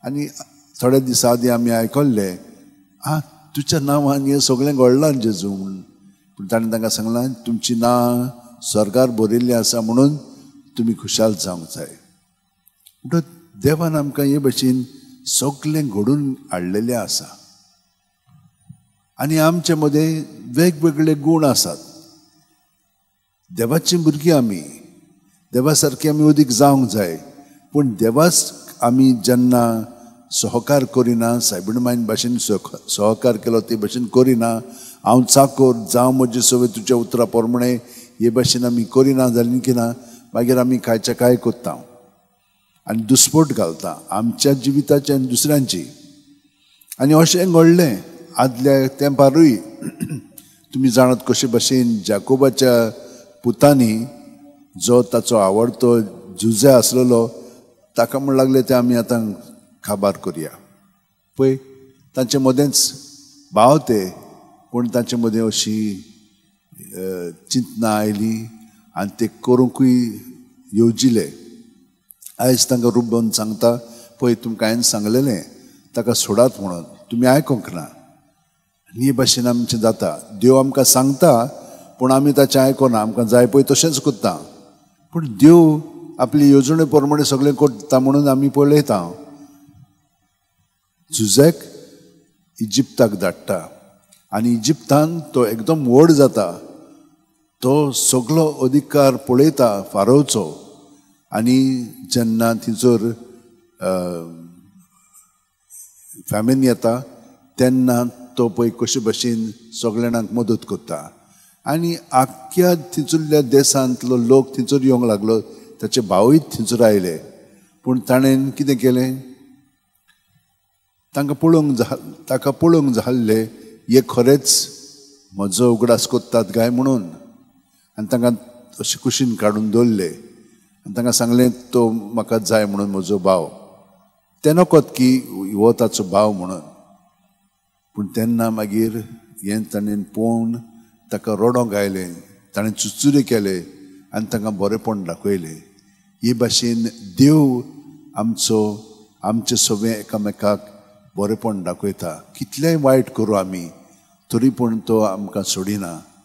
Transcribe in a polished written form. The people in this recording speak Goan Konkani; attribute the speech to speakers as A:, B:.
A: आनी थोड्या दिसां आदीं आमी आयकल्ले, आं तुज्या नांवान हें सगळें घडलां जेजू म्हूण. पूण ताणें तांकां सांगलां, तुमचीं नांवां स्वर्गार बरयल्लीं आसा म्हणून तुमी खुशाल जावंक जाय. म्हणटच देवान आमकां हे भशेन सगळें घडून हाडलेलें आसा. आनी आमचे मदें वेगवेगळे गूण आसात. देवाचीं भुरगीं आमी, देवा सारकी आमी अदीक जावंक जाय. पूण देवाच आमी जेन्ना सहकार करिना, सायबीण मायन भाशेन सहकार केलो ते भशेन करिना, हांव चाकोर जावं म्हजे सवय तुज्या उतरा प्रमाणे हे भशेन आमी करिना जाल्यार की ना, मागीर आमी कांयच्या कांय करता आनी दुस्पोट घालता आमच्या जिविताची आनी दुसऱ्यांची. आनी अशें घडलें आदल्या तेंपारूय. तुमी जाणात कशे भशेन जाकोबाच्या पुतांनी जो ताचो आवडतो जुजे आसलेलो ताका म्हण लागले ते आमी आतां काबार करया. पळय तांचे मदेंच भाव ते, पूण तांचे मदें अशी चिंतना आयली आनी ते करूंकूय येवजिले. आयज तांकां रुबन सांगता, पळय तुमकां हांवें सांगलेलें ताका सोडात म्हणून, तुमी आयकूंक ना. आनी हे भाशेन आमचें जाता. देव आमकां सांगता पूण आमी ताचें आयकना, आमकां जाय पळय तशेंच करता. पूण देव आपली येवजणे प्रमाणे सगळें करता म्हणून आमी पळयता. जुजेक इजिप्ताक धाडटा आनी इजिप्तान तो एकदम व्हड जाता. तो सगलो अधिकार पळयता फारोवचो. आनी जेन्ना थंयसर फॅमिन येता तेन्ना तो पळय कशे भशेन सगळे जाणांक मदत करता. आनी आख्ख्या थंयसरल्या देशांतलो लोक थंयसर येवंक लागलो, ताचे भावूय थंयसर आयले. पूण ताणें कितें केलें, तांकां पळोवंक ताका पळोवंक जाल्ले हे खरेंच म्हजो उगडास करतात काय म्हणून. आनी तांकां अशें कुशीन काडून दवरले आनी तांकां सांगलें तो म्हाका जाय म्हणून म्हजो भाव. ते नकत की हो ताचो भाव म्हणून. पूण तेन्ना मागीर हें ताणें पळोवन ताका रडोंक आयलें, ताणें चुचुरे केले आनी तांकां बरेंपण दाखयलें. हे भाशेन देव आमचो आमचें सगळें एकामेकाक बरेंपण दाखयता. कितलेंय वायट करूं आमी तरी पूण तो आमकां सोडिना.